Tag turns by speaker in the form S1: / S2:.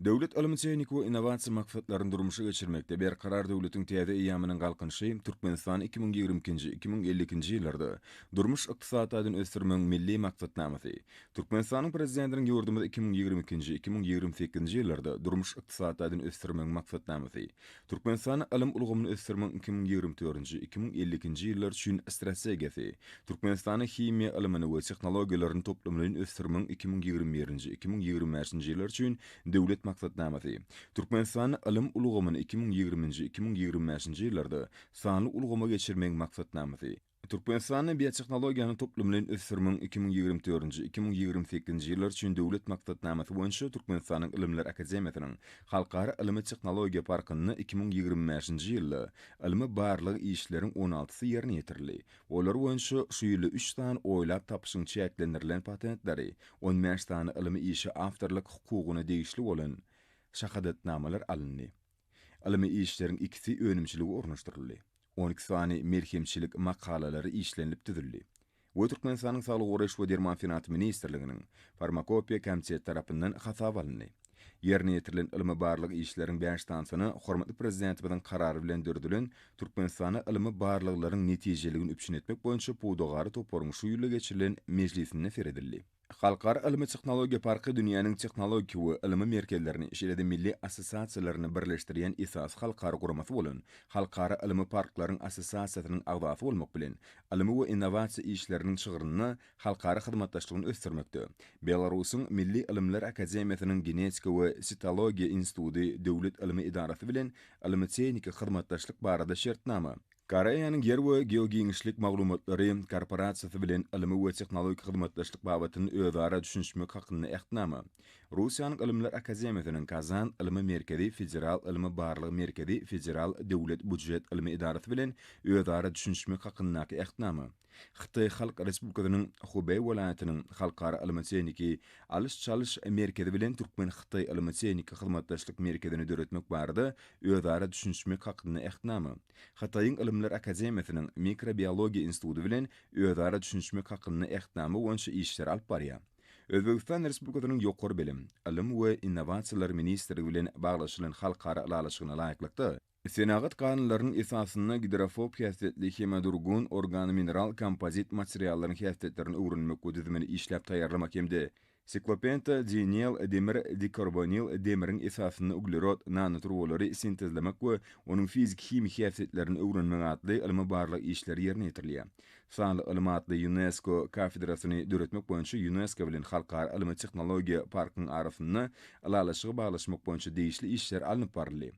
S1: Döwlet ylmy-tehniki we innowasiýa maksatlaryny durmuşa geçirmekde Berkarar döwletiň täze eýýamynyň Galkynyşy Türkmenistan 2022-nji, 2052-nji ýyllarda durmuş-ykdysady taýdan ösdürmegiň Milli maksatnamasy, Türkmenistanyň Prezidentiniň ýurdumyzy 2022-nji, 2028-nji ýyllarda durmuş-ykdysady taýdan ösdürmegiň Maksatnamasy, Türkmenistanda ylym ulgamyny ösdürmegiň 2024-nji, 2052-nji ýyllar üçin Strategiýasy, Türkmenistanda himiýa ylmyny we tehnologiýalaryny toplumlaýyn ösdürmegiň 2021-nji, 2025-nji ýyllar üçin Döwlet maksatnamasy, Türkmenistanda ylym ulgamyny 2020-nji, 2025-nji ýyllarda sanly ulgama geçirmegiň Maksatnamasy, Türkmenistanda biotehnologiýany toplumlaýyn ösdürmegiň 2024-nji, 2028-nji ýyllar üçin Döwlet maksatnamasy boýunça Türkmenistanyň Ylymlar akademiýasynyň Halkara ylmy-tehnologiýa parkynda 2025-nji ýylda ylmy-barlag işleriň on altysy ýerine ýetirildi. Olar boýunça şu ýylda üç sany oýlap tapyşyň çäklendirilen patentleri, on bäş sany ylmy işe awtorlyk hukugyna degişli bolan şahadatnamalar alyndy. Ylmy işleriň ikisi önümçilige ornaşdyryldy. 12 sany melhemçilik makalalary işlenilip düzüldi we Türkmenistanyň Saglygy goraýyş we derman senagaty ministrliginiň Farmakopiýa komiteti tarapyndan hasaba alyndy. Ýerine ýetirilen ylmy-barlag işleriň bäş sanysyna hormatly Prezidentimiziň Karary bilen döredilen Türkmenistanda ylmy barlaglaryň netijeligini üpjün etmek boýunça pudagara toparyň şu ýylda geçirilen mejlisinde seredildi. Halkara ylmy-tehnologiýa parky dünýäniň tehnologiki we ylmy merkezlerini, şeýle-de milli assosiasiýalaryny birleşdirýän esasy halkara guramasy bolan Halkara ylmy parklaryň assosiasiýasynyň agzasy bolmak bilen, ylmy we innowasiýa işleriniň çygrynda halkara hyzmatdaşlygyny ösdürmekde, Belarusyň Milli ylymlar akademiýasynyň Genetika we sitologiýa instituty döwlet ylmy edarasy bilen ylmy-tehniki hyzmatdaşlyk barada şertnama, Koreýanyň Ýer we geogiňişlik maglumatlary korporasiýasy bilen ylmy we tehnologik hyzmatdaşlyk babatynda özara düşünişmek hakynda Ähtnama, Russiýanyň Ylymlar akademiýasynyň Kazan ylmy merkezi federal ylmy-barlag merkezi federal döwlet býujet ylmy edarasy bilen özara düşünişmek hakyndaky Ähtnama, Hytaý Halk Respublikasynyň Hubeý welaýatynyň Halkara ylmy-tehniki alyş-çalyş merkezi bilen Türkmen-hytaý ylmy-tehniki hyzmatdaşlyk merkezini döretmek barada özara düşünişmek hakynda Ähtnama, Hytaýyň Ylymlar akademiýasynyň Mikrobiologiýa instituty bilen özara düşünişmek hakynda Ähtnama boýunça işleri alyp barýar. Özbegistan Respublikasynyň Ýokary bilim, ylym we innowasiýalar ministrligi bilen baglaşylan halkara ylalaşygyna laýyklykda, Senagat galyndylarynyň esasynda gidrofob häsiýetli hemodurgun organomineral kompozit materiallaryň häsiýetlerini öwrenmek we düzümini işläp taýýarlamak hem-de siklopenta dinil demir dikarbonil demiriň esasynda uglerod nanoturbalary sintezlemek we onuň fiziki-himiki häsiýetlerini öwrenmek atly ylmy-barlag işleri ýerine ýetirilýär. Sanly ylym atly Ýunesko kafedrasyny döretmek boýunça Ýunesko bilen Halkara ylmy-tehnologiýa parkyň arasynda ylalaşygy baglaşmak boýunça degişli işler alnyp baryldy.